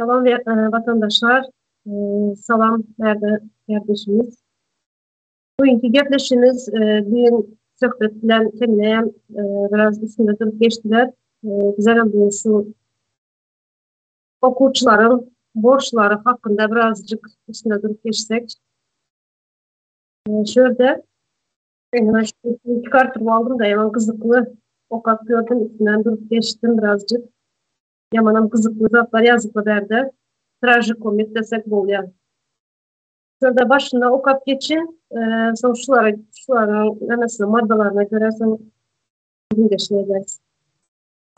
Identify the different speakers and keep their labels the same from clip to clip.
Speaker 1: Salam watandaşlar, salam Märde kardeşimiz. Bugünkü gepleşimiz düýn söhbet bilen Kemine biraz üstünde durup geçdiler. Bizlerem bu şu okuwçylaryň borçlary hakynda birazjyk üstünde durup geçsek. Şu ýerde çıkartıp aldım da yaman gyzykly okap gördüm üstünden durup geçtim birazjyk. Ýamanam gyzykly zatlar ýazyply bärde. Trajikomik desek bolýar. Şurada başynda okap geçin. Soň şulara şularyň nämesine maddalaryna görä soň gürrüňdeşlik ederis.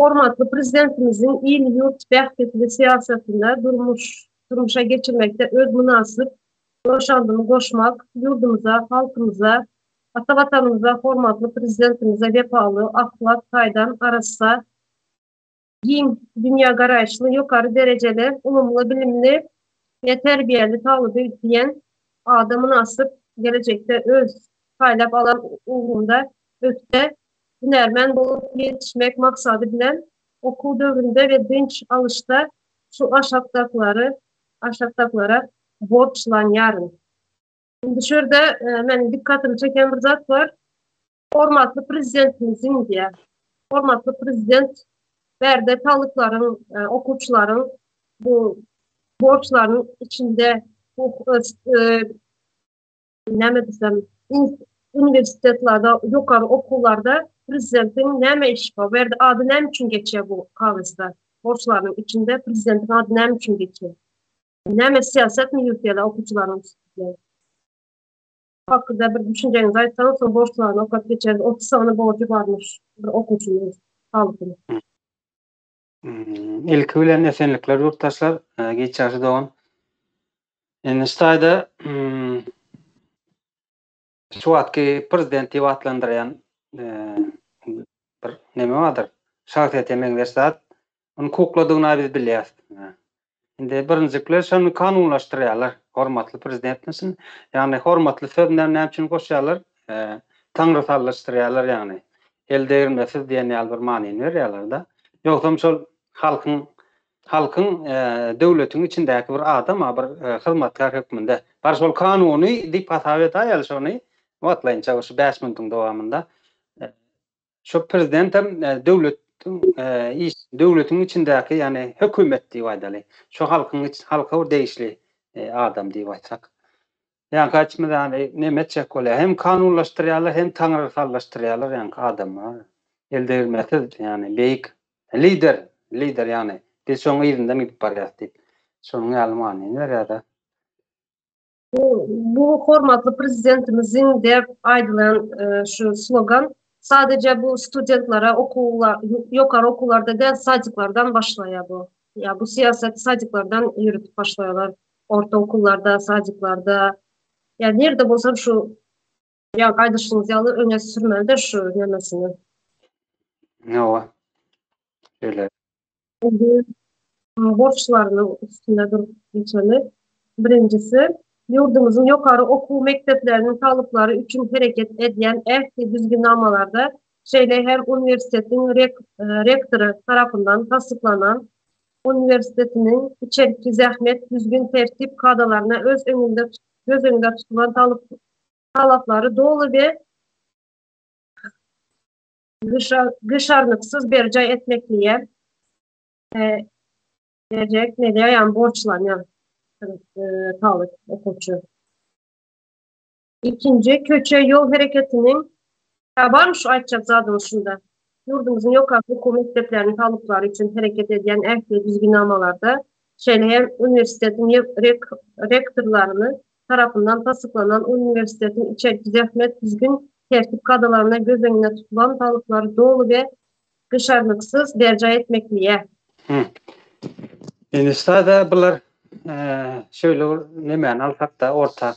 Speaker 1: Hormatly Prezidentimiziň il-ýurt bähbitli syýasatyny durmuş durmuşa geçirmekde öz mynasyp goşandyny goşmak, ýurdumyza, halkymyza, ata Watanymyza, hormatly Prezidentimize wepaly, ahlak taýdan arassa, giň dünýägaraýyşly, ýokary derejeli, ylymly, bilimli we terbiýeli talyby diýen ada mynasyp, gelejekde öz saýlap alan ugrunda ökde hünärmen bolup ýetişmek maksady bilen okuw döwründe we dynç alyşda şu aşakdakylary aşakdakylara borçlanýaryn. Indi şu ýerde meniň dykgatymy çeken bir zat bar. Hormatly Prezidentimiziň diýýär. Hormatly Prezident bärde talyplaryň, e, okuwçylaryň bu borçlarynyň içinde bu e, näme diýsem, uniwersitetlerde, ýokary okuwlarda prezidentiň näme işi bar? Bu ýerde ady näme üçin geçýär bu kagyzda? Borçlarynyň içinde prezidentiň ady näme üçin geçýär? Näme syýasatmy ýürütýärler okuwçylaryň üstünde? Hakynda bir düşünjeňizi aýtsaňyz, soň borçlaryny okap geçeris. 30 sany borjy barmyş bir okuwçynyň, talybyň.
Speaker 2: Ilki bilen esenlikler ýurtdaşlar, giç ýagşy dogan. Indi şu taýda şu wagtky prezident diýip atlandyrýan bir neme bardyr. Şahsyýete meňzeş zat. Onuň kukladygyny biz bilýäris. Indi birinjikler şony kanunlaşdyrýarlar. Hormatly prezidentmişin. Ýagny hormatly sözüni näme üçin goşýarlar? Taňrysallaşdyrýarlar ýagny. El degirmesiz diýen ýaly bir manyny berýärler-de. Ýogsam şol halkyň halkyň döwletiň içindäki bir adam-a bir hyzmatkär hökmünde. Bar şol kanuny diýip hasap edäýeli şony wagtlaýynça şu bäş minutyň dowamynda. Şo prezidentem döwletiň iş döwletiň içindäki ýagny hökümet diýip aýdaly. Şo halkyň iç halka bir degişli adam diýip aýtsak. Ýaňky aýtşymyz ýaly neme etjek bolýar. Hem kanunlaşdyrýarlar hem taňrysallaşdyrýarlar ýaňky adamy. Eldegirmesiz ýagny beýik lider lider ýagny biz şoň yzyndan gidip barýas diýip. Şonuň ýaly manyny berýärler.
Speaker 1: Bu, bu hormatly prezidentimiziň diýip aýdylan e, şu slogan sadece bu studentlere okuwlar ýokary okuwlarda däl sadiklardan başlaýar bu. Ya bu syýasat sadiklardan ýöretip başlaýarlar. Orta okullarda, sadiklarda. Ya nirde bolsa şu ya aýdyşyňyz ýaly öňe sürmeli-de şu nemesini.
Speaker 2: Hawa. Şeýle.
Speaker 1: Borçlarynyň üstünde durup geçeli. Birinjisi, ýurdumyzyň ýokary okuw mekdepleriniň talyplary üçin hereket edýän ähli düzgünnamalarda, şeýle hem uniwersitetiň rektory tarapyndan tassyklanan uniwersitetiniň içerki zähmet düzgün-tertip kadalaryna öz öňünde göz öňünde tutulan talaplary doly we gyşarnyksyz berjaý etmeklige berjaý etmeliýe ýagny borçlanýar talyp okuwçy. Ikinji köçe ýol hereketiniň barmy şu aýtjak zadyňyz şunda? Ýurdumyzyň ýokary okuw mekdepleriniň talyplary üçin hereket edýän ähli düzgünnamalarda, şeýle hem uniwersitetiň rektorlaryny tarapyndan tassyklanan uniwersitetiň içerki zähmet düzgün tertip kadalaryna göz öňünde tutulan talaplary doly we gyşarnyksyz berjaý etmeklige.
Speaker 2: Indi sada bular şeýle bir nemäni alsak-da orta.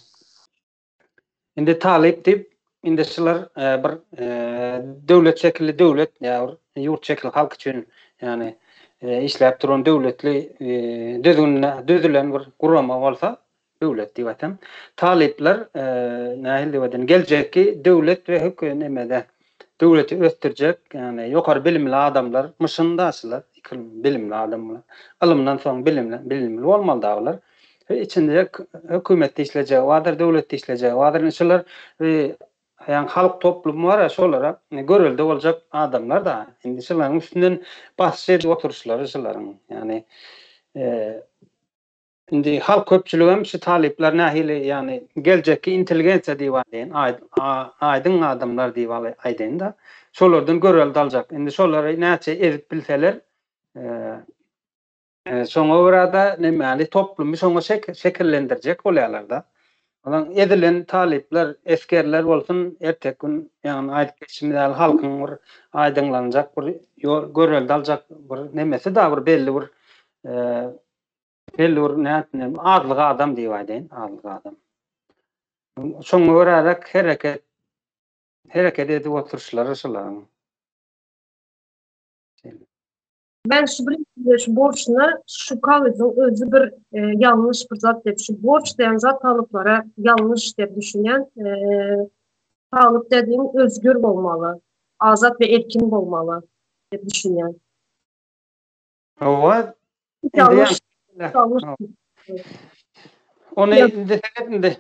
Speaker 2: Indi talyp diýip, indi şular bir döwlet şekilli döwlet ýa bir ýurt şekilli halk üçin ýagny işläp duran döwletli düzgünde düzülen bir gurama bolsa, döwlet diýip aýtsam, talyplar nähili diýip aýdaýyn, geljekki döwlet we hökü nemede döwleti ösdürjek, ýagny ýokary bilimli adamlar myşyn daşylar. Bilimli adamlar. Ylymdan soň bilimli, bilimli bolmaly da bular. Içinde hökümetde işlejegi bardyr, döwletde işlejegi bardyr. Indi şular ýaňy halk toplumy bar-a, şolara görelde boljak adamlar-da. Indi şularyň üstünden basyş edip oturyşlary şularyň. Ýagny Indi halk köpçüligem şu talyplar nähili ýagny geljekki intelligensiýa diýip aýdaýyn, aýdyň adamlar diýip aýdaýyn-da, şolardan görelde aljak. Indi şolary näçe ezip bilseler, şoňa görä-de nemäni toplumy şoňa şekillendirjek bolýarlar-da. Onuň ezilen talyplar, esgerler bolsun, erteki gün ýagny aýdyp geçişimiz ýaly halkyň bir aýdyňlanjak bir ýol görelde aljak bir nemesi-da bir belli bir Belli bir nätinem azlyk adam diýip aýdaýyn, azlyk adam. Şoňa göräräk hereket hereket edip oturyşlary şularyň.
Speaker 1: Ben şu bir şu borçuna şu kagyzyň özi bir e, ýalňyş bir zat diýip, şu borç diýen zat talyplara ýalňyş diýip düşünýän. E, talyp dediğin özgür bolmaly, azat we erkin bolmaly diýip düşünýän.
Speaker 2: Hawa.
Speaker 1: Ýalňyş.
Speaker 2: Ony indi seret indi.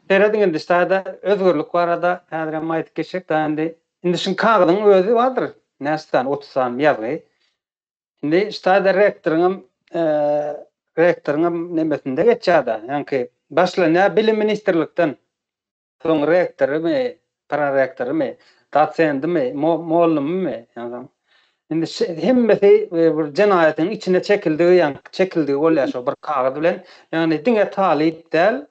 Speaker 2: Serediň indi ştada özgürlik barada häzir hem aýdyp geçjek da indi. Indi şuň kagyzyň özi bardyr. Näçe sany 30 sany ýazgy. Indi ştada rektoryň hem rektoryň hem nemesinde geçýär-de. Ýaňky başlanýar bilim ministrlikden. Soň rektorymy, prorektorymy, dosendimi, mollumymy, ýagny indi hemmesi bir jenaýatyň içine çekildigi, ýagny çekildigi bolýar şo bir kagyz bilen. Ýagny diňe talyp däl,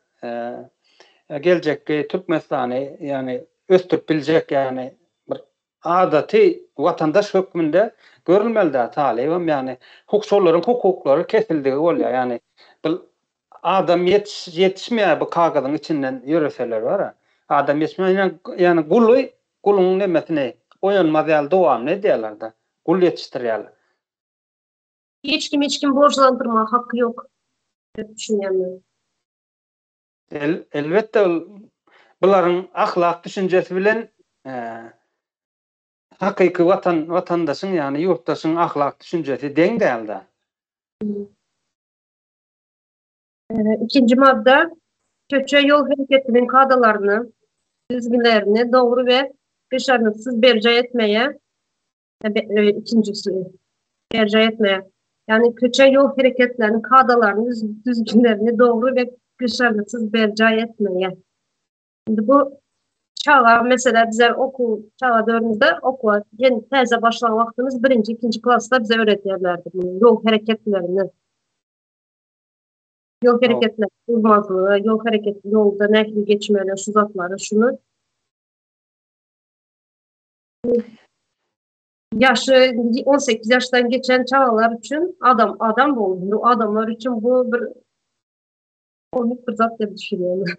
Speaker 2: geljekki Türkmenistany, ýagny ösdürip biljek, ýagny bir adaty watandaş hökmünde görülmeli däl talybam, ýagny şolaryň hukuklary kesildigi bolýar. Ýagny bu Adam ýetişmeýär bu kagyzyň içinden ýöreseler bar-a. Adam ýetişmeýär, ýagny guly guluň nemesini oýanmaz ýaly dowamyny edýärler-de. Gul ýetişdirýärler.
Speaker 1: Hiç kim hiç kimi borçlandyrmaga haky ýok diýip düşünýän men.
Speaker 2: Elbetde ol bularyň ahlak düşünjesi bilen hakyky watan watandaşyň ýagny ýurtdaşyň ahlak düşünjesi deň däl-de.
Speaker 1: Ikinji madda, köçe ýol hereketiniň kadalaryny, düzgünlerini dogry we gyşarnyksyz berjaý etmeýe, ikinjisi, berjaý etmeýe, ýagny köçe ýol hereketleriniň kadalaryny, düzgünlerini dogry we gyşarnyksyz berjaý etmeýe. Indi bu çaga, meselem, bizler okuw çaga döwrümizde okuwa ýene täze başlan wagtymyz birinji, ikinji klasda bize öwredýärlerdi muny, ýol hereketlerini. Ýol hereketleri bozmazlygy, ýol hereket ýolda nähili geçmeli, şu zatlary, şuny. Ýaşy 18 ýaşdan geçen çagalar üçin adam adam boldy. Bu adamlar üçin bu bir komik bir zat diýip düşünýän.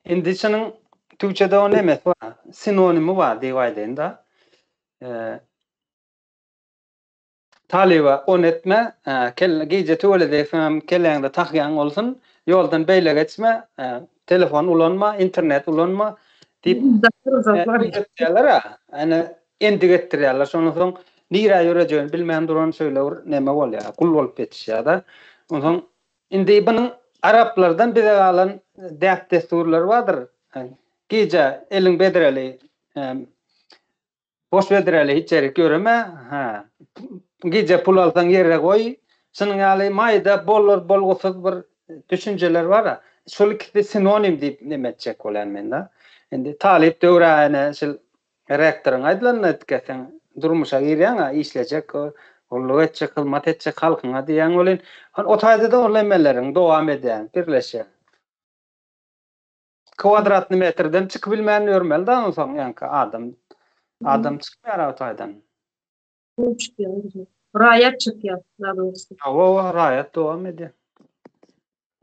Speaker 2: Indi şunuň türkçede o nemesi bar, sinonimi bar diýip aýdaýyn-da. Talyba ony etme, kelle gije tüwelejekseňem kelläňde tahýaň bolsun, ýoldan beýle geçme, telefon ulanma, internet ulanma diýip öwretýärler-ä. Ene endik etdirýärler. Şondan soň nirä ýörejegini bilmän duran şeýle bir neme bolýar, gul bolup ýetişýär-de. Onsoň indi bunuň araplardan bize galan däp-dessurlary bardyr. Gije eliň bedreli Boş bedreli hiç ýerik ýöreme, hä. Gije pul alsaň ýere goý. Şunuň ýaly maýda bolar bolgusyz bir düşünjeler bar-a. Şol ikisi sinonim diýip neme etjek bolýan men-de. Indi talyp döwrä ene şul rektoryň aýdylanyny etgeseň durmuşa girýäň-ä, işlejek, gulluk etjek, hyzmat etjek halkyňa diýýäň welin, o taýda-da ol emeleriň dowam edýär, birleşýär. Kwadratny metrden çykybilmän ýörmeli da onsoň ýaňky adam. Adam çykmaýar o taýdan.
Speaker 1: Pul çykýar. Raýat çykýar, daha doğrusu.
Speaker 2: Hawa, raýat dowam edýär.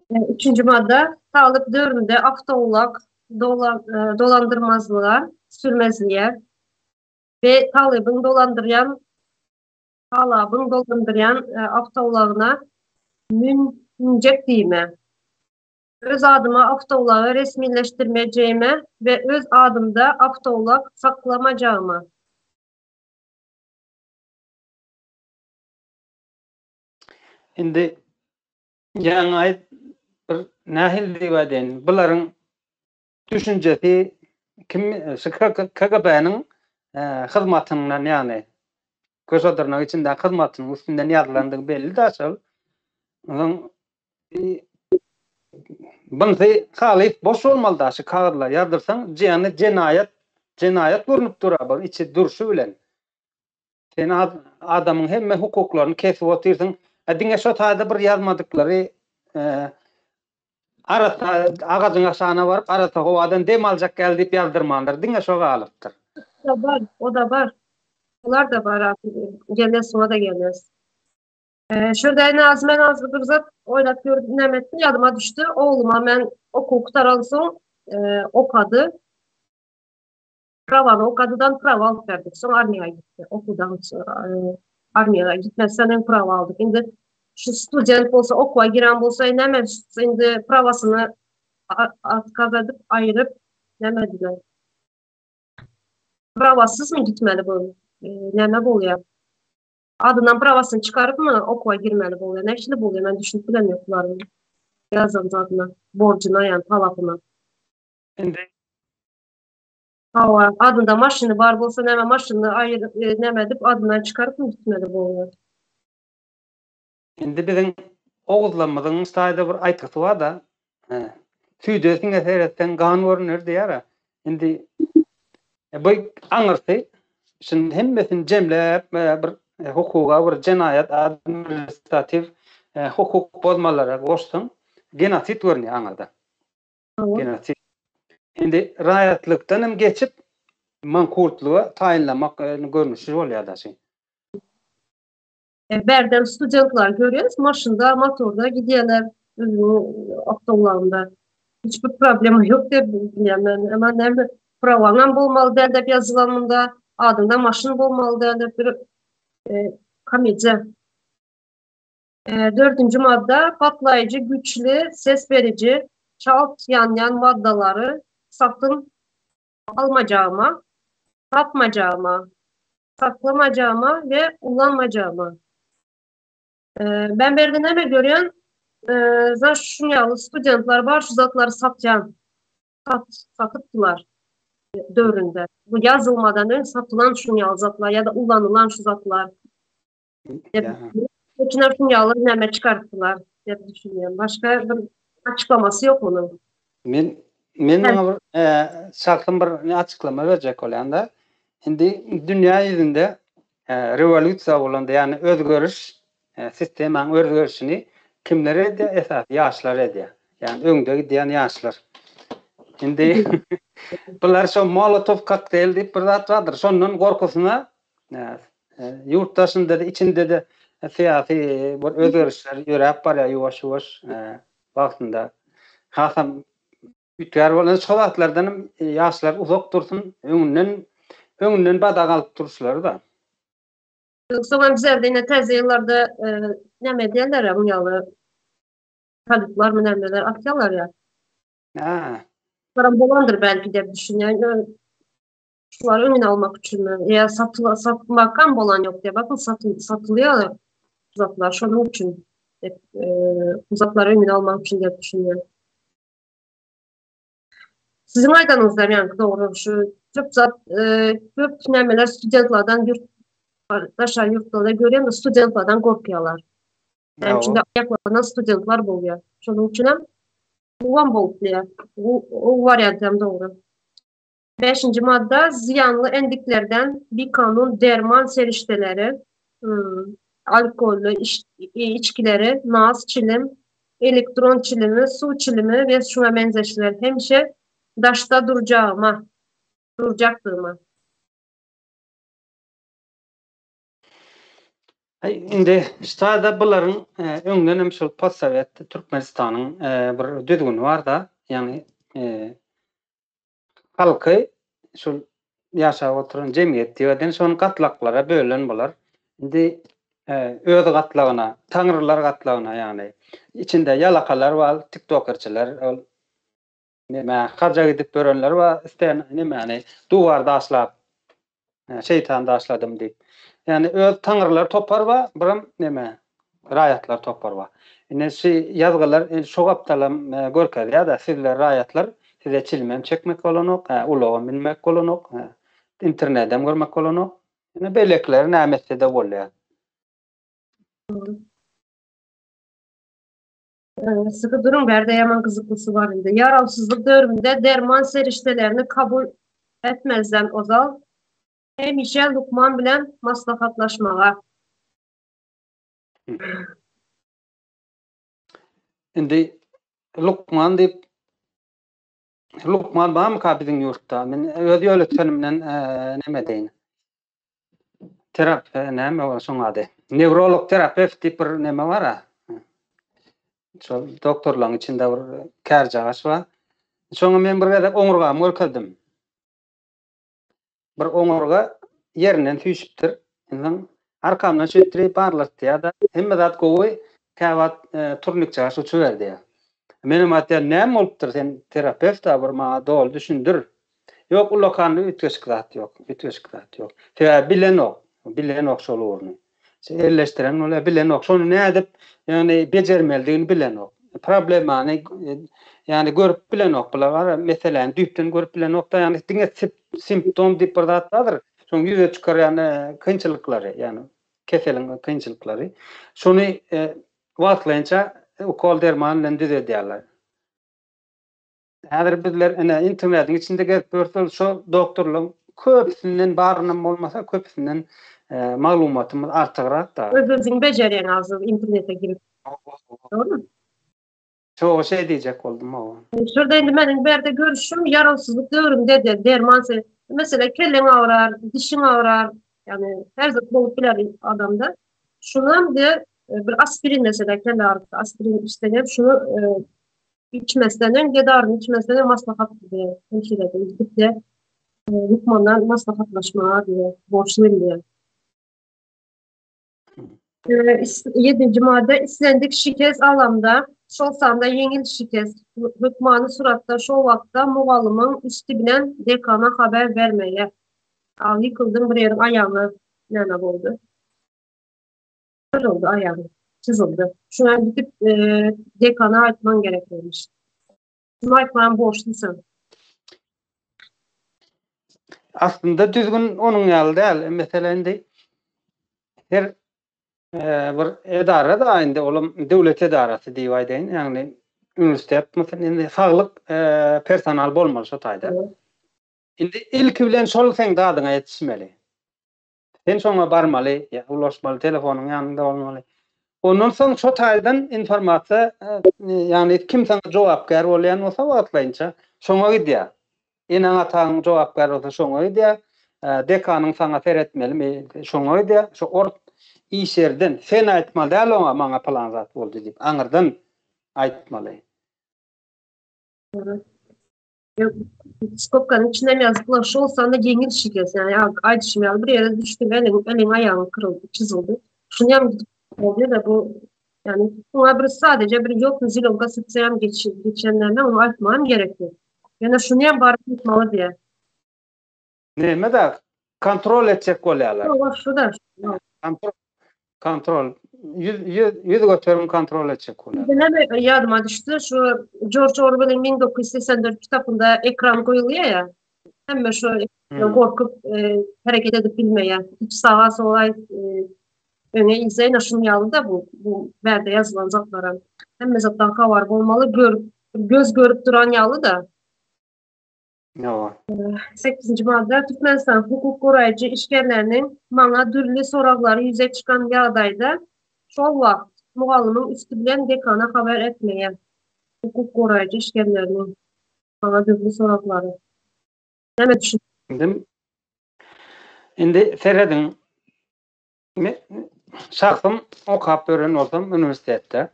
Speaker 1: Üçünji madda, talyp döwründe awtoulag dolandyrmazlyga, sürmezlige we talybyň dolandyrýan talabyň dolandyrýan awtoulagyna münjek diýme. Öz adyma awtoulagy resmileşdirmejegime we öz adymda awtoulag saklamajagyma.
Speaker 2: Indi ýaňy aýt bir nähili diýip aýdaýyn, bularyň düşünjesi kim şu KGB-niň hyzmatyndan ýagny köşe dyrnak içindäki hyzmatynyň üstünden ýazylandygy belli da şol. Onuň Bunsy halys boş bolmaly da şu kagyzlar ýazdyrsaň ýagny jenaýat jenaýat görnüp dur bu içi durşy bilen. Sen adamyň hemme hukuklaryny kesip otyrsyň. A diňe şo taýda bir ýazmadyklary arassa agajyň aşagyna baryp arassa howadan dem aljak ýaly diýip ýazdyrmandyr. Diňe şo galypdyr.
Speaker 1: O-da bar, o-da bar. Olar-da bar, gelmez, şoňa-da gelmez. Şurada ine az men az bir zat oýlap gördüm, näme etdim, ýadyma düşdi. Ogluma men okuw gutaransoň okady. Prawany okadydan prawa alyp berdik. Soň armiýa gitdi. Okuwdan armiýa gitmezden öň prawa aldyk. Indi şu student bolsa, okuwa giren bolsa, näme indi prawasyny otkaz edip aýryp näme ediler? Prawasyzmy gitmeli bu? Näme bolýar? Adyndan prawasyny çykarypmy okuwa girmeli bolýar? Nähili bolýar? Men düşünip bilemok bularyň ýazan zadyna, borjuna ýa talapyna.
Speaker 2: Indi
Speaker 1: Hawa, adynda maşyny bar bolsa näme maşynyny aýyr näme edip adyndan çykarypmy gitmeli bolýar?
Speaker 2: Indi biziň oguzlarymyzyň ştaýda bir aýtgysy bar-da, Süýde siňe seretseň gan görüner diýýär-ä. Indi bu aňyrsy şuny hemmesini jemläp bir hukuga bir jenaýat administratiw hukuk bozmalara goşsaň genosid görünýär aňyrda. Genosid. Indi raýatlykdan hem geçip mankurtlyga taýynlamak görnüşi bolýar daşy.
Speaker 1: Bärden studentler görýäs, maşynda, motorda gidýärler, özüniň awtoulagynda. Hiç bir problema ýok diýip bilýän men. Emma näme prawaňam bolmaly däl diýip ýazylan munda, adyňda maşyn bolmaly däl diýip bir komediýa. Dördünji madda, partlaýjy güýçli ses beriji, çalt ýanýan maddalary satyn almajagyma, satmajagyma, saklamajagyma we ulanmajagyma. Ben berde näme görýän? Zaş şuň ýaly studentler bar, şu zatlary satýan. Sat, satypdylar döwründe. Bu ýazylmadan öň satylan şuň ýaly zatlar ýa-da ulanylan şu zatlar. Üçin şuň ýaly näme çykarypdylar diýip düşünýän. Başga bir açyklamasy ýok munuň.
Speaker 2: Men men muňa bir şahsym bir açyklama berjek bolýan-da. Indi dünýä ýüzünde rewolýusiýa bolanda, ýagny özgeriş, sistemanyň özgerişini kimler edýär? Esasy ýaşlar edýär. Ýagny öňde gidýän ýaşlar. Indi bular şo Molotow kokteýl diýip bir zat bardyr. Şondan gorkusyna Ýurt daşynda-da, içinde-de syýasy bir özgerişler ýöräp barýar ýuwaş-ýuwaş wagtynda. Hasam üýtgär bolan şo zatlardan hem ýaşlar uzak dursun, öňünden öňünden badak alyp duruşlary-da.
Speaker 1: Soňam bizlerde ine täze ýyllarda näme edýärler-ä muň ýaly talyplarmy nämeler atýarlar ýa.
Speaker 2: Hä.
Speaker 1: Şolam bolandyr belki diýip düşünýän. Şulary öňüni almak üçin ýa satyla satmakam bolan ýok diýip bakın satyn satylýar zatlar şonuň üçin diýip e, zatlary öňüni almak üçin diýip düşünýän. Siziň aýdanyňyzlar ýaňky dogry şu köp zat e, köp nämeler studentlardan ýurt daşary ýurtlarda görýän studentlardan gorkýarlar. Näme üçin de aýaklaryna studentler bolýar. Şonuň üçin hem buam bolup bilýär. Bu o wariant hem dogry. Bäşinji madda, zyýanly endiklerden bikanun derman serişdeleri, alkolly içgileri, nas, çilim, elektron çilimi, suw çilimi we şuňa meňzeşler hemişe daşda durjagyma, durjakdygyma.
Speaker 2: Indi ştada bularyň öňden hem şol postsowet Türkmenistanyň bir düzgüni bar-da, ýagny Halky şul ýaşap oturan jemgyýet diýip aýdaýyn, şony gatlaklara bölen bolar. Indi öz gatlagyna, taňrylar gatlagyna ýagny içinde ýalakalar bar, tiktokerçiler, ol neme haja gidip ýörenler bar, isleýän nemäni duwar daşlap, şeýtan daşladym diýip. Ýagny öz taňrylar topar bar, biram neme. Raýatlar topary bar. Indi şu ýazgylar indi şo gapdalam görkezýär-de, sizler raýatlar, size çilimem çekmek bolanok, hä, ulagam münmek bolanok, hä, internedem görmek bolanok. Indi beýlekileri näme etse-de bolýar.
Speaker 1: Syky duruň, bärde ýaman gyzyklysy bar indi. Ýarawsyzlyk döwründe derman serişdelerini kabul etmezden ozal hemişe lukman bilen maslahatlaşmaga.
Speaker 2: Indi lukman diýip lukman barmyka biziň ýurtda? Men öz ýöletenimden neme deýin. Terap näme ol şoň ady? Newrolog terapewt diýip bir neme bar-a. Şol doktorlaryň içinde bir kärjagaş bar. Şoňa men bir gezek oňurgamy görkezdim. Bir oňurga ýerinden süýşüpdir. Onsoň arkamdan şeýtdirip barlatýar-da, hemme zat gowy, käwagt turnikjagaş uçuber diýýär. Menem aýtýan, näme bolupdyr, sen terapewt-a, bir maňa doly düşündir. Ýok, ullakanly üýtgeşik zat ýok, üýtgeşik zat ýok. Sebäbi bilenok, bilenok şol ugruny. Elleşdiren bolýar, bilenok. Şony nädip, ýagny bejermelidigini bilenok. Problemany, ýagny görüp bilenok. Bular bar, meseläni düýpden görüp bilenok-da, ýagny diňe simptom diýip bir zat bardyr. Şoň ýüze çykarýan kynçylyklary, ýagny keseliň kynçylyklary. Şony wagtlaýynça ukol derman bilen düzedýärler. Häzir bizler ine internetiň içinde gezip ýörsek şo doktorlaryň köpüsinden baryndan bolmasa köpüsinden maglumatymyz artygrak-da.
Speaker 1: Öz-özüňi bejerýäň azy internete girip. Dogrymy?
Speaker 2: Şo şeý diýjek boldum hawa.
Speaker 1: Şurada indi meniň bärde görüşüm ýarawsyzlyk döwründe-de derman Meselem kelleň agyrar, dişiň agyrar, ýagny her zat bolup biler adamda. Şunam de bir aspirin meselem kelle agyrysy aspirin içseňem şuny Içmezden öň, gedaryny içmezden öň maslahat diýýär. Hemşireden gidip-de, lukmandan maslahatlaşmaga diýýär, borçluyım diýýär. Ýedinji madda, islendik şikes alanda, şol sanda ýeňil şikes, hökmany suratda şol wagtda mugallymyň üsti bilen dekana habar bermeye. Al, ýykyldyň bir ýeriň aýagyňa näme boldy? Kyryldy aýagy, çyzyldy. Şuňa gidip dekana aýtmaň gerek bolmuş. Şuny aýtmaga borçlusyň.
Speaker 2: Aslynda düzgün onuň ýaly däl. Meselem indi her bir edara da indi olam döwlet edarasy diýip aýdaýyn, ýagny uniwersitet meselem indi saglyk personal bolmaly şo taýda. Indi ilki bilen şol seň dadyňa ýetişmeli. Sen şoňa barmaly, ýa ulaşmaly, telefonyň ýanyňda bolmaly. Ondan soň şo taýdan informasiýa, ýagny kim saňa jogapkär bolýan bolsa wagtlaýynça, şoňa gidýär. Eneň-ataň jogapkär bolsa şoňa gidýär. Dekanyň saňa seretmelimi, şoňa gidýär. Şo ort iş ýerden sen aýtmaly däl oňa maňa pylan zat boldy diýip, aňyrdan aýtmaly.
Speaker 1: Skobkanyň içinden ýazyplar, şol sanda ýeňil şikes, ýagny aýdyşym ýaly bir ýere düşdüň, eliň, eliň aýagyň kyryldy, çyzyldy. Şuny hem bolýar da bu, ýagny muňa bir sadeje bir ýokmy zilonka sypsa hem geç, geçenlerine ony aýtmagam gerek ýok. Ýöne şuny hem baryp aýtmaly diýýär.
Speaker 2: Näme-de kontrol etjek bolýarlar.
Speaker 1: Hawa, şu-da.
Speaker 2: Kontrol. Kontrol. 100% kontrol etjek
Speaker 1: bolýar. Näme ýadyma düşdi, şu George Orwelliň 1984 kitabynda ekran goýulýar ýa. Hemme şu hmm. gorkup e, hereket edip bilmeýär. Hiç saga sola e, öňe yza ýene şunuň ýaly da bu bu bärde ýazylan zatlara. Hemme zatdan habar bolmaly, gör, göz görüp duran ýaly da.
Speaker 2: Hawa.
Speaker 1: Sekizinji madda, Türkmenistan hukuk goraýjy işgärleriniň maňa dürli soraglary ýüze çykan ýagdaýda şol wagt mugallymyň üsti bilen dekana habar etmeýär. Hukuk goraýjy işgärleriniň maňa dürli soraglary. Näme düşün?
Speaker 2: Indi indi serediň. Men şahsym okap ýören bolsam uniwersitetde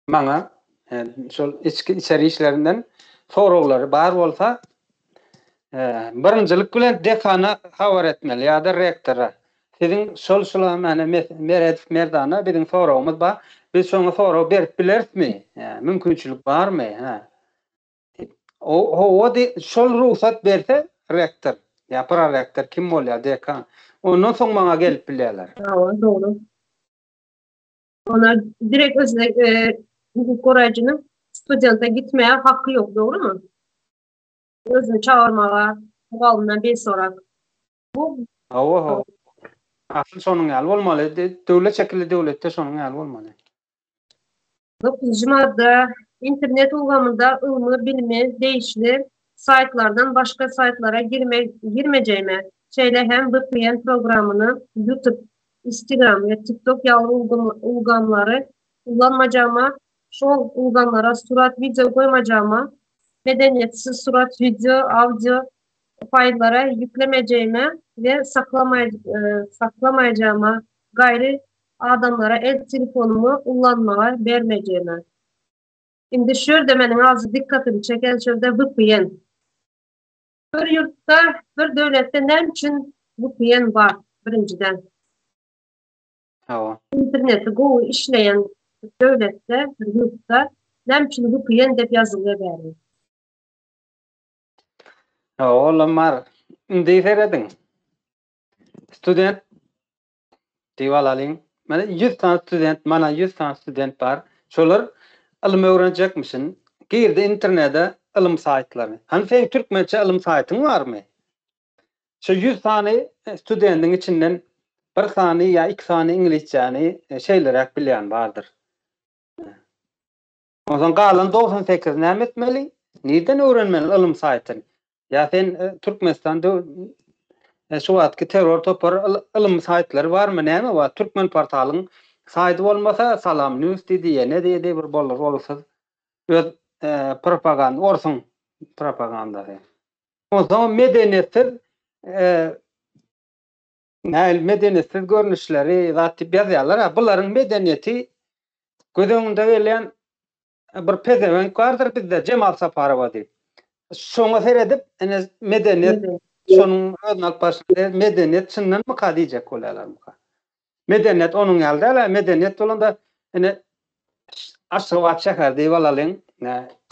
Speaker 2: Maňa şol içki içeri işlerinden soraglary bar bolsa, birinjilik bilen dekana habar etmeli ýa-da rektora. Siziň şol şula mene Meredow Merdana biziň soragymyz bar. Biz şoňa sorag berip bilerismi? Mümkinçilik barmy? Hä. O hawa diý, şol rugsat berse rektor ýa prorektor kim bolýar, dekan. Ondan soň maňa gelip bilýärler.
Speaker 1: Hawa, dogry. Ona direkt özüne e, hukuk goraýjynyň studente gitmäge haky ýok, dogrymy? Özüni çagyrmaga, mugallymdan bir sorap.
Speaker 2: Bu Hawa, hawa. Asyl şonuň ýaly bolmaly. Döwlet şekilli döwletde şonuň ýaly bolmaly.
Speaker 1: Dokuzynjy madda, Internet ulgamynda ylmy, bilimi degişli saýtlardan başga saýtlara girme, girmejegime, şeýle hem VPN programmyny, YouTube, Instagram we TikTok ýaly ulgamlary ullanmajagyma, şol ulgamlara surat, wideo goýmajagyma, medeniýetsiz surat, wideo, audio faýllara ýüklemejegime we saklamaýjagyma, gaýry adamlara el telefonymy ullanmaga bermejegime. Indi şu ýerde meniň azajyk dykgatymy çeken şu ýerde VPN. Bir ýurtda, bir döwletde näme üçin VPN bar birinjiden?
Speaker 2: Hawa.
Speaker 1: Interneti gowy işleýän döwletde, bir ýurtda näme üçin VPN diýip ýazylýar bäri?
Speaker 2: Hawa, olam bar. Indi serediň. Student diýip alalyň. Mana 100 sany student, mana 100 sany student bar. Şolar ylym öwrenjekmişin. Girdi internete ylym saýtlaryny. Hany seň türkmençe ylym saýtyň barmy? Şu 100 sany studendiň içinden bir sany ýa iki sany iňlisçäni şeýleräk bilýän bardyr. Onsoň galan 98 näme etmeli? Nirden öwrenmeli ylym saýtyny? Ýa sen Türkmenistan şu wagtky terror topar ylym saýtlary barmy näme bar? Türkmen portalyň saýdy bolmasa Salam News diýdi ýene diýdi bir bolar bolsuz öz propaganda orsuň propagandasy. Onsoň medeniýetsiz nähili medeniýetsiz görnüşleri zat diýip ýazýarlar. Bularyň medeniýeti göz öňünde gelýän bir pezewenk bardyr bizde Jemal Saparowa diýip. Şoňa seredip ine medeniýet şonuň özüni alyp barşy medeniýet çyndanmyka diýjek bolýarlarmyka. Medeniýet onuň ýaly däl-ä, medeniýet bolanda ine Aşgabat şäheri diýip alalyň,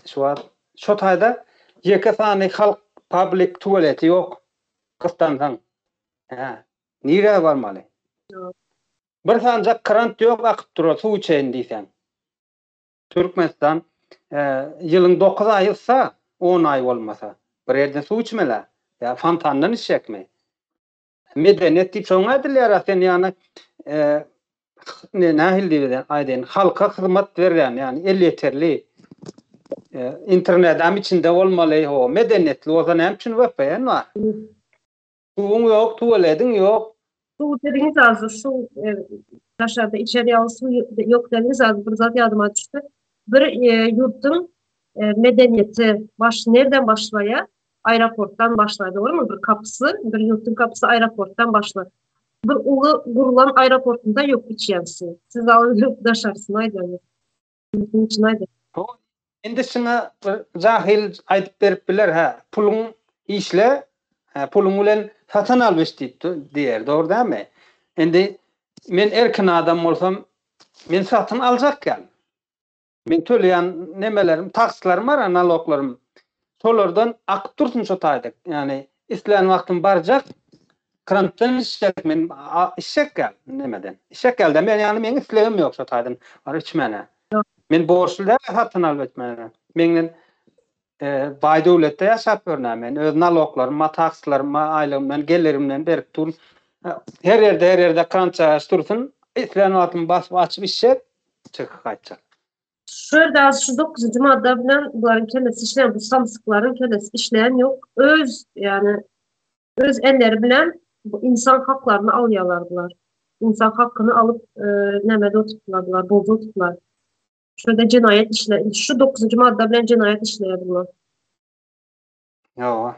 Speaker 2: şu wagt şo taýda ýeke sany halk public tualeti ýok. Gyssansaň. Hä. Nirä barmaly? Bir sanjak krant ýok akyp duran suw içeýin diýseň. Türkmenistan ýylyň 9 aýy yssa, 10 aý bolmasa. Bir ýerden suw içmeli-ä. Ýa fontandan içjekmi? Medeniýet diýip şoňa aýdylýar-a, sen ýagny nähili diýip aýdaýyn, halka hyzmat berýän, ýagny elýeterli internedam içinde bolmaly, ho, medeniýetli bolsa näme üçin VPN bar? Suwuň ýok, tuwalediň ýok.
Speaker 1: Suw dediňiz az, suw daşarda içer ýaly suw ýok dediňiz az, bir zat ýadyma düşdi. Bir ýurduň medeniýeti baş nerden başlaýar? Aeroportdan başlaýar, dogrymy? Bir kapysy, bir ýurduň kapysy aeroportdan başlar. Bir uly gurulan aeroportunda ýok içýän suw. Siz alyp daşarsyny aýdýaňyz. Ýurduň içini aýdýaňyz.
Speaker 2: Indi şuňa bir jahyl aýdyp berip biler, hä, puluň işle, hä, puluň bilen satyn al biş diýip diýer, dogry dälmi? Indi men erkin adam bolsam, men satyn aljak ýaly. Men töleýän nemelerim, takslarym bar, naloglarym. Şolardan akyp dursun şo taýda. Ýagny islän wagtym barjak, krantdan içjek men içjek ýaly nemeden. Içjek ýaly men ýagny meň islegim ýok şo taýdan baryp içmäne. Men borçly däl satyn alyp etmäne. Menden baý döwletde ýaşap ýörün men. Öz naloglarym, takslarym, aýlygymdan, gelirimden berip durun. Her ýerde, her ýerde krantça dursun. Islän wagtym basyp açyp içjek, çykyp gaýtjak.
Speaker 1: Şu ýerde az şu dokuzynjy madda bilen bularyň kellesi işleýän bu samsyklaryň kellesi işleýän ýok. Öz ýagny öz elleri bilen bu insan haklaryny alýarlar bular. Insan hakyny alyp e, nämede oturtdylar bular, bolda oturtdylar. Şu ýerde jenaýat işle şu dokuzynjy madda bilen jenaýat işleýär bular.
Speaker 2: Ýoga.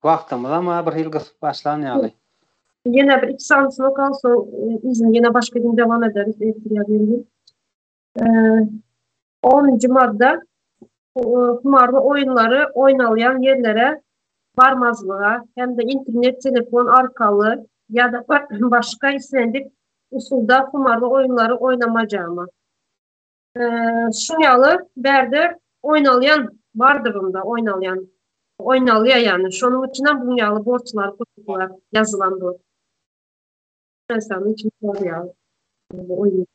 Speaker 2: Wagtymyz ama bir hil gysyp başlan ýaly.
Speaker 1: Ýene bir iki sanysyny okal, soň yzyny ýene başga gün dowam ederis, ertir ýa bir gün. Onunjy madda humarly oýunlary oýnalýan ýerlere barmazlyga hem-de internet, telefon arkaly ýa-da başga islendik usulda humarly oýunlary oýnamajagyma. Şuň ýaly bärde oýnalýan bardyr onda oýnalýan. Oýnalýar ýagny. Şonuň üçinem buň ýaly borçlar goýuplar, ýazylan bu. Türkmenistanyň içinde bar ýaly. Bu oýun.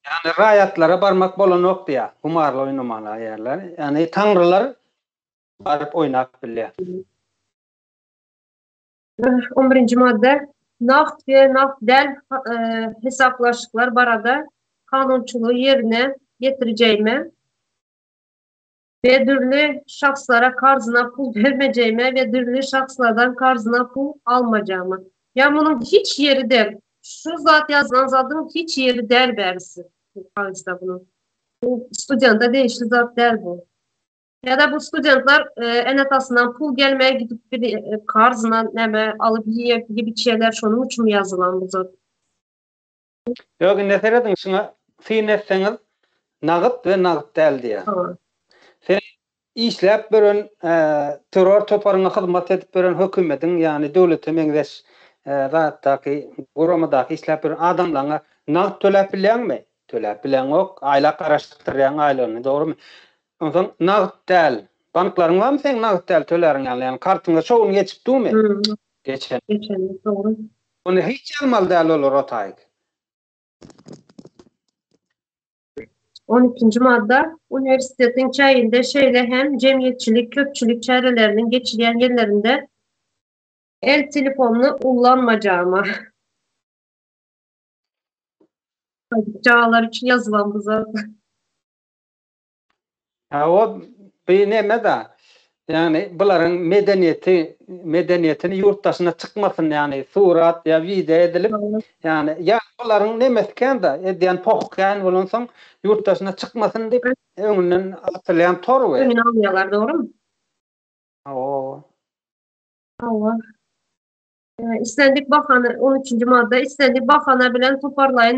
Speaker 2: Ýagny raýatlara barmak bolanok diýýär. Humarly oýnamaly ýerler. Ýagny taňrylar baryp oýnap bilýär.
Speaker 1: On birinji madda. Nagt we nagt däl hasaplaşyklar barada kanunçylygy ýerine ýetirjegime we dürli şahslara karzyna pul bermejegime we dürli şahslardan karzyna pul almajagyma. Ýa munuň hiç ýeri del. Şu zat ýazylan zadyň hiç ýeri däl bärisi. Bu kagyzda bunuň. Bu studenta degişli zat däl bu. Ýa-da bu studentler ene-atasyndan pul gelmeye gidip bir karzyna näme alyp ýiyip, ýiyip içýärler, şonuň üçin ýazylan bu zat.
Speaker 2: Ýok indi serediň şuňa syn etseňiz nagyt we nagyt däl diýýär. Sen işläp bören terror toparyňa hyzmat edip bören hökümediň ýagny döwlete meňzeş zatdaky guramadaky işläp bören adamlaňa nagt töläp bilýäňmi? Töläp bileňok. Aýlap garaşdyrýaň aýlygyny dogrymy? Onsoň nagt däl. Banklaryň barmy seň nagt däl töläriň ýaly ýagny kartyňa şo gün geçip durmy? Geçen.
Speaker 1: Geçen dogry.
Speaker 2: Ony hiç ýazmaly däl olar o taýyk.
Speaker 1: On ikinji madda. Uniwersitetiň çäginde şeýle hem jemgyýetçilik, köpçülik çäreleriniň geçilýän ýerlerinde el telefonyny ullanmajagyma. Çagalar üçin ýazylan bu zat.
Speaker 2: Hawa, bu neme-da, ýagny bularyň medeniýeti, medeniýetini ýurt daşyna çykmasyn, ýagny surat ýa wideo edilip, ýagny ýa bularyň nemesi kän-de, edýän pohy kän bolansoň, ýurt daşyna çykmasyn diýip, öňünden atylýan tor
Speaker 1: bu. Öňüni alýarlar, dogrumy?
Speaker 2: Hawa.
Speaker 1: Hawa. Islendik bahana, on üçünji madda, islendik bahana bilen toparlaýyn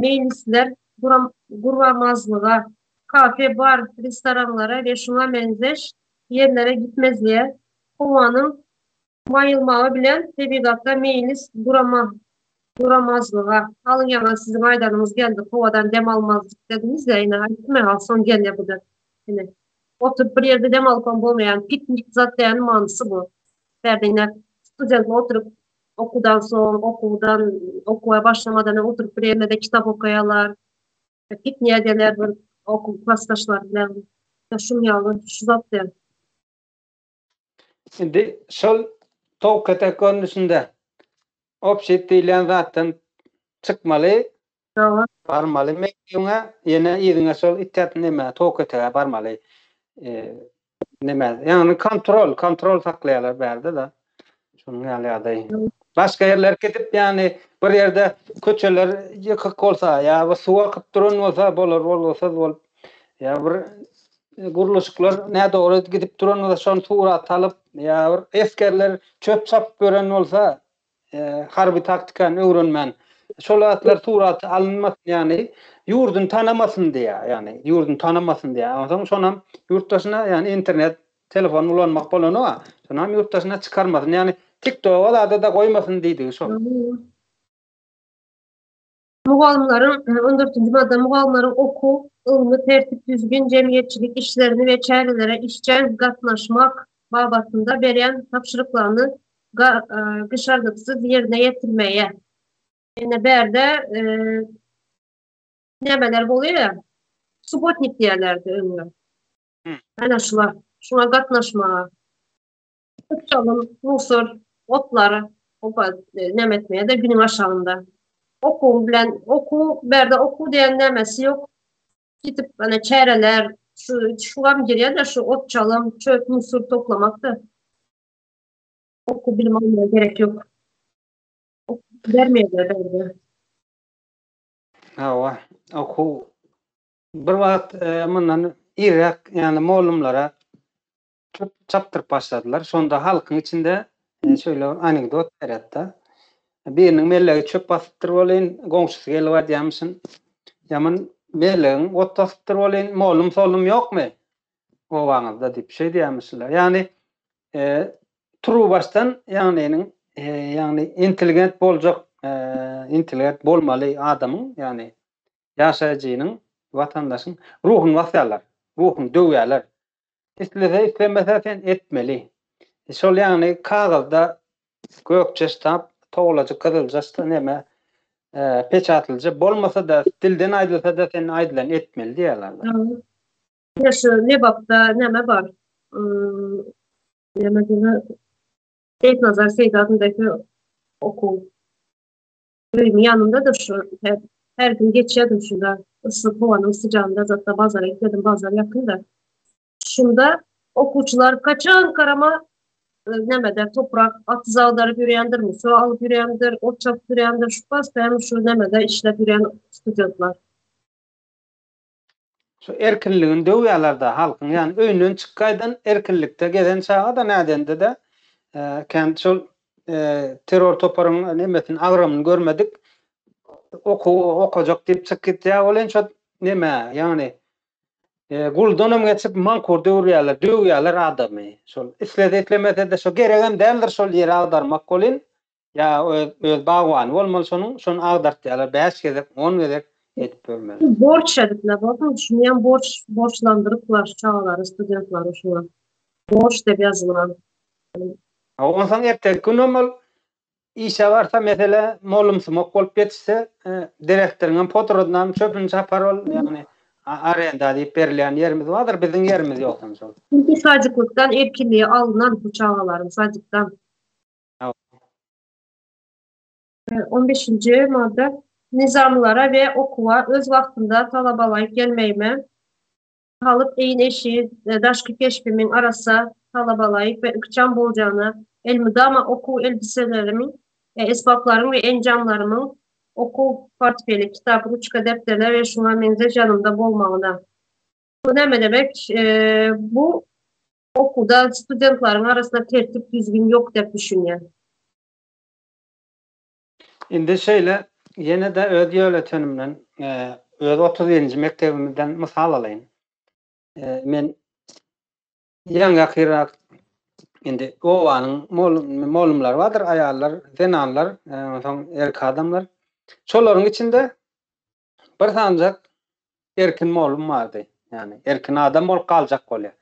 Speaker 1: meýlisler guramazlyga, kafe, bar, restoranlara we şuňa meňzeş ýerlere gitmezlige, howanyň maýylmagy bilen tebigatda meýlis guramazlyga. Alyň ýaňy siziň aýdanyňyz geldi, howadan dem almazlyk dediňiz-de, ine aýtdym-ä, soň gelýär bu-da. Ine, oturyp bir ýerde dem alyp hem bolmaýar, piknik zat diýen manysy bu. Bärde ine studentler oturyp okuwdan soň, okuwdan okuwa başlamadan öň oturyp bir ýerde kitap okaýarlar. Pikniğe geler bir okuw klasdaşlary bilen. Ýa şuň ýaly şu zat diýen.
Speaker 2: Indi şol towuk ketek görnüşinde obşit diýilýän zatdan çykmaly, barmaly mekdebiňe, ýene yzyňa şol it ýat neme towuk ketege barmaly. Neme, ýagny kontrol, kontrol saklaýarlar bärde-de. Şonuň ýaly ýagdaý. Başga ýerler gidip, ýagny bir ýerde köçeler ýykyk bolsa, ýa bir suw akyp duran bolsa, bolar bolgusyz bolup, ýa bir gurluşyklar nädogry gidip duran bolsa, şony surat alyp, ýa bir esgerler çöp çapyp ýören bolsa, harby taktikany öwrenmän, şol zatlar surata alynmasyn, ýagny ýurduny tanamasyn diýýär, ýagny ýurduny tanamasyn diýýär. Onsoň şonam ýurt daşyna, ýagny internet, telefon ulanmak bolanok-a, şonam ýurt daşyna çykarmasyn, ýagny TikToga zada-da goýmasyn diýdigi şol.
Speaker 1: Mugallymlaryň, on dördünji madda, mugallymlaryň okuw, ylmy, tertip-düzgün, jemgyýetçilik işlerini we çärelere işjeň gatnaşmak babatynda berýän tabşyryklaryny gyşarnyksyz ýerine ýetirmeye. Ine bärde nämeler bolýar? Subotnik diýerlerdi öňler. Ana şular, şuňa gatnaşmaga. Çalym, musur, otlary opa näme etmeye-de günüň aşagynda. Okuw bilen, okuw, bärde okuw diýen nämesi ýok. Gidip ana çäreler, şu şulam girýär-de şu ot çalym, çöp, musur toplamak-da. Okuw bilim almaya gerek ýok. Okuw bermeýärler bärde.
Speaker 2: Hawa, okuw bir wagt mundan irräk, ýagny mollumlara çöp çapdyryp başladylar. Şonda halkyň içinde şeýle bir anekdot berýär-de. Biriniň mellegi çöp basypdyr welin, goňşusy gelip aýdýarmyşyn, Ýaman mellegiň ot basypdyr welin, mollum-sollum ýokmy obaňyzda diýip, şeý diýýärmişler. Ýagny, turuwbaşdan ýagnynyň, ýagny intelligent boljak, intelligent bolmaly adamyň, ýagny ýaşaýjynyň, watandaşyň ruhuny basýarlar, ruhuny döwýärler. Islese islemese sen etmeli. Şol ýagny kagyzda gökje ştamp, towlajyk gyzylja neme. Peçatlyja bolmasa-da, dilden aýdylsa-da sen aýdylany etmeli diýýärler.
Speaker 1: Ýa şu Lebapda näme bar? Näme diýme? Seýitnazar Seýdi adyndaky okuw öýümiň ýanynda-da şu her, her gün geçýärdim şunda. Yssy howanyň syjagynda zatda bazara gitmedim, bazar ýakynda. Şunda okuwçylar kaçan karama nämede toprak atyz agdaryp ýörýändir, musa alyp ýörýändir, ot çapyp ýörýändir, şu postoýan şu nämede işläp ýörýän studentler.
Speaker 2: Şu erkinligini döwýärler-de halkyň, ýagny öýünden çykyp gaýdan erkinlikde gezen çaga-da nädende-de kän şol terror toparyň nemesini agramyny görmedik okuw okajak diýip çykyp gitýär welin şo neme ýagny Guldanam geçip maňkur döwürýärler, döwýärler adamy. Şol islese islemese-de şo geregem däldir şol ýeri agdarmak welin, ýa öz öz bagbany bolmaly şonuň, şony agdartýarlar bäş gezek, on gezek edip görmeli.
Speaker 1: Borç edip ne bolsun, şunyam borç borçlandyryplar şu çagalary, studentleri şuňa. Borç diýip ýazylan.
Speaker 2: Onsoň erteki günem ol Işe barsa mesele mollumsumak bolup ýetişse, direktoryňam potradynam çöpüni çapar ol, ýagny arenda diýip berilýän ýerimiz bardyr, biziň ýerimiz ýogsam şol.
Speaker 1: Çünki sadiklykdan erkinligi alnan bu çagalaryň sadikdan. On beşinji madda Nizamlara we okuwa öz wagtynda talabalaýyk gelmegime Talyp egin-eşigi, daşky keşbimiň arassa, talabalaýyk we ykjam boljagyna, elmydama okuw elbiselerimiň, esbaplaryň we enjamlarymyň, okuw portfeli, kitap, ruçka, depderler we şuňa meňzeş ýanymda bolmagyna. Bu näme demek? Bu okuwda studentleriň arasynda tertip, düzgün ýok dep düşünýän.
Speaker 2: Indi şeýle, ýene-de öz ýöletenimden, öz 31-nji mekdebimizden mysal alaýyn. Men ýaňy-ýakynrak indi obanyň mollumlary bardyr, aýallar, zenanlar, onsoň erkek adamlar. Şolaryň içinde bir sanjak erkin mollum bardy. Ýagny erkin adam bolup galjak bolýar.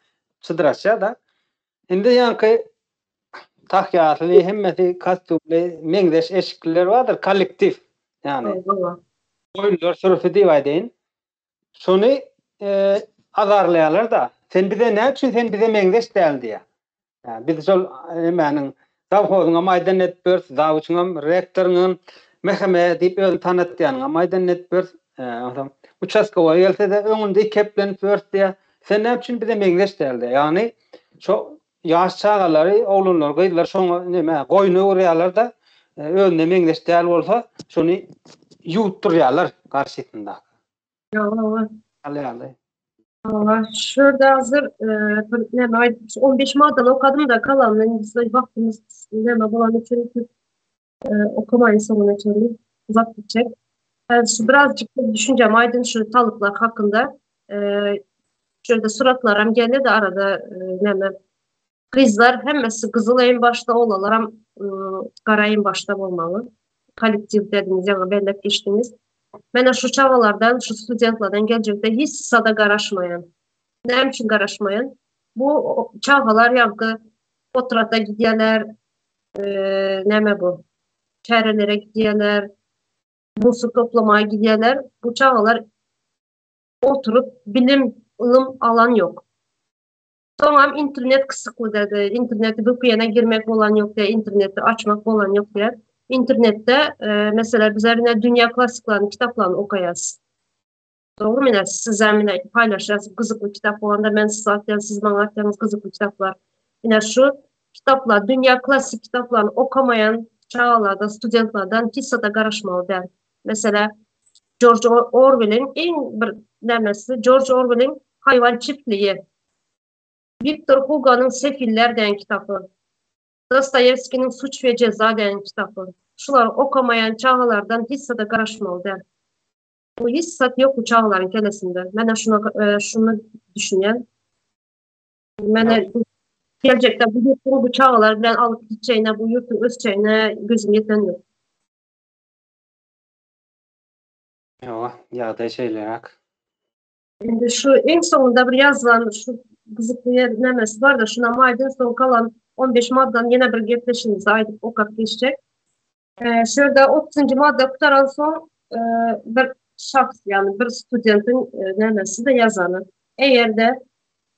Speaker 2: Çydraşýar-da. Indi ýaňky tahýaly, hemmesi kostýumly, meňzeş eşikliler bardyr, kollektiw. Ýagny goýunlar sürüsi diýip aýdaýyn. Şony azarlaýarlar-da. Sen bize näme üçin sen bize meňzeş däl diýýär. Biz şol nemäniň zawhozyňam aýdan edip ýörüs, zawuçyňam, rektoryňam, MHM diýip özüni tanatýanyňam aýdan edip ýörüs. Onsoň uçastkowoý gelse-de öňünde ikeplenip ýörüs diýýär. Sen näme üçin bize meňzeş däl diýýär. Ýagny şo ýaş çagalary, oglanlar, gyzlar şoňa neme goýun öwürýärler-de, özüne meňzeş däl bolsa, şony ýuwutdyrýarlar garşysynda.
Speaker 1: Ýok.
Speaker 2: Alýarly.
Speaker 1: Hawa, şu ýerde hazir bir näme aýdyp, 15 maddany okadym-da, galanyny indi wagtymyz näme bolany üçin köp okamaýyn soňuna çenli uzak gitjek. Häzir şu birazjyk düşünjämi aýdyn şu talyplar hakynda. Şu ýerde suratlaram geldi arada näme Gyzlar hemmesi gyzyl eýin başda oglalaram gara eýin başda bolmaly. Kollektiw dediňiz ýaňy belläp geçdiňiz. Menä şu çagalardan şu studentlerden geljekde hiç zada garaşmaýan. Näme üçin garaşmaýan? Bu çagalar ýaňky potrata gidýärler, näme bu? Çärelere gidýärler, musur toplamaga gidýärler. Bu çagalar oturyp bilim, ylym alan ýok. Soňam internet gysykly dedi. Interneti VPN-e girmek bolan ýok diýýär, interneti açmak bolan ýok diýýär. Internetde, meselem, bizler ine dünýä klassyklarynyň kitaplaryny okaýas. Dogrymy ine sizem ine paýlaşýas gyzykly kitap bolanda men size atýan, siz maňa atýaňyz gyzykly kitaplar. Ine şu kitaplar, dünýä klassyk kitaplaryny okamaýan çagalardan, studentlerden hiç zada garaşmaly däl. Meselem, Jorj Orweliň iň bir nämesi, Jorj Orweliň Haýwan çiftliği. Wiktor Hugonyň Sefiller diýen kitapy. Dostoýewskiniň Suç we jeza diýen kitapy. Şulary okamaýan çagalardan hiç zada garaşmaly däl. Bu hiç zat ýok bu çagalaryň kellesinde. Menä şuna şuny düşünýän. Menä geljekde bu ýurtuň bu çagalar bilen alyp gitjegine, bu ýurtuň ösjegine gözüm ýeten ýok.
Speaker 2: Ýoga, ýagdaý şeýleräk.
Speaker 1: Indi şu iň soňunda bir ýazylan şu gyzykly ýer nämesi bar-da, şunam aýdyn, soň galan 15 maddany ýene bir gepleşigimizde aýdyp okap geçjek. Şu ýerde otuzynjy madda gutaransoň bir şahs, ýagny bir studentiň nämesi-de ýazany. Eger-de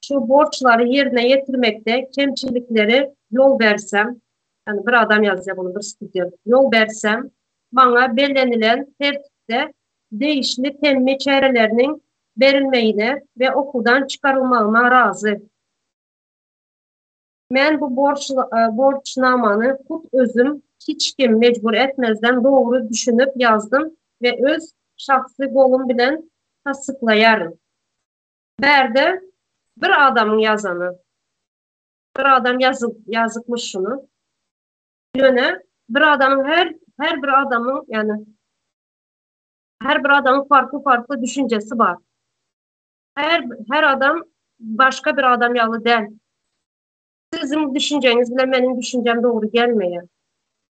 Speaker 1: şu borçlary ýerine ýetirmekde kemçilikleri ýol bersem, ýagny bir adam ýazýar muny, bir student, ýol bersem, maňa bellenilen tertipde degişli temmi çäreleriniň berilmegine we okuwdan çykarylmagyna razy. Men bu borçnamany hut özüm hiç kim mejbur etmezden dogry düşünip ýazdym we öz şahsy golum bilen tassyklaýaryn. Bärde bir adamyň ýazany. Bir adam ýazypmyş şuny. Ýöne bir adamyň her her bir adamyň ýagny her bir adamyň farkly farkly düşünjesi bar. Her her adam başga bir adam ýaly däl. Siziň düşünjeňiz bilen meniň düşünjem dogry gelmeýär.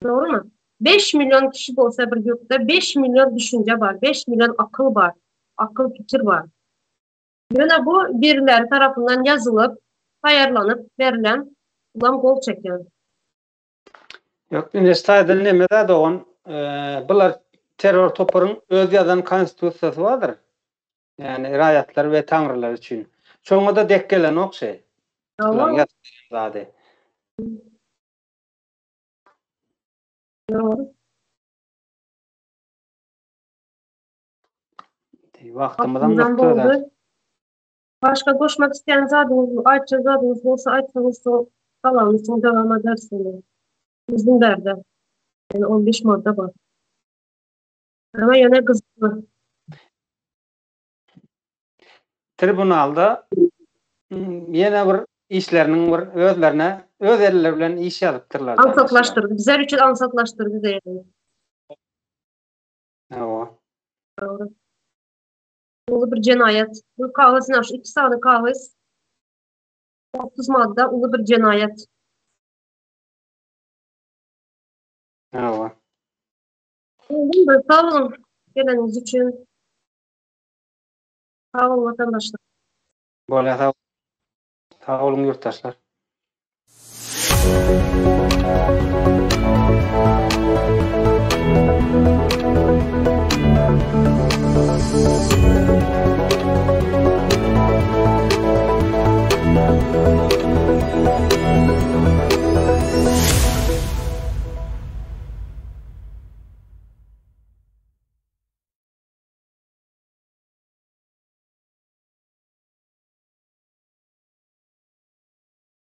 Speaker 1: Dogrymy? 5 million kişi bolsa bir ýurtda 5 million düşünje bar, 5 million akyl bar, akyl pikir bar. Ýöne bu birileri tarapyndan ýazylyp, taýýarlanyp berlen, bulam gol çeken.
Speaker 2: Ýok, indi taýdan neme zat dogan, bular terror toparyň öz ýazan konstitusiýasy bardyr. Ýagny raýatlar we taňrylar üçin. Şoňa-da dek gelenok şeý. Bularyň ýazyp beren zady.
Speaker 1: Dogry.
Speaker 2: Wagtymyzam gysga.
Speaker 1: Başga goşmak isleýän zadyňyz, aýtjak zadyňyz bolsa aýtsaňyz soň galanyny soň dowam ederis indi. Bizden bärde. Ýene 15 madda bar. Ama ýöne gyzykly.
Speaker 2: Tribunalda ýene bir işleriniň bir özlerine öz elleri bilen iş ýazypdyrlar.
Speaker 1: Aňsatlaşdyrdy. Bizler üçin aňsatlaşdyrdy diýelim.
Speaker 2: Hawa.
Speaker 1: Dogry. Uly bir jenaýat. Bu kagyz naş iki sany kagyz. 30 madda uly bir jenaýat.
Speaker 2: Hawa.
Speaker 1: Sag boluň geleniňiz üçin. Sag boluň watandaşlar.
Speaker 2: Bolýar sag boluň ýurtdaşlar.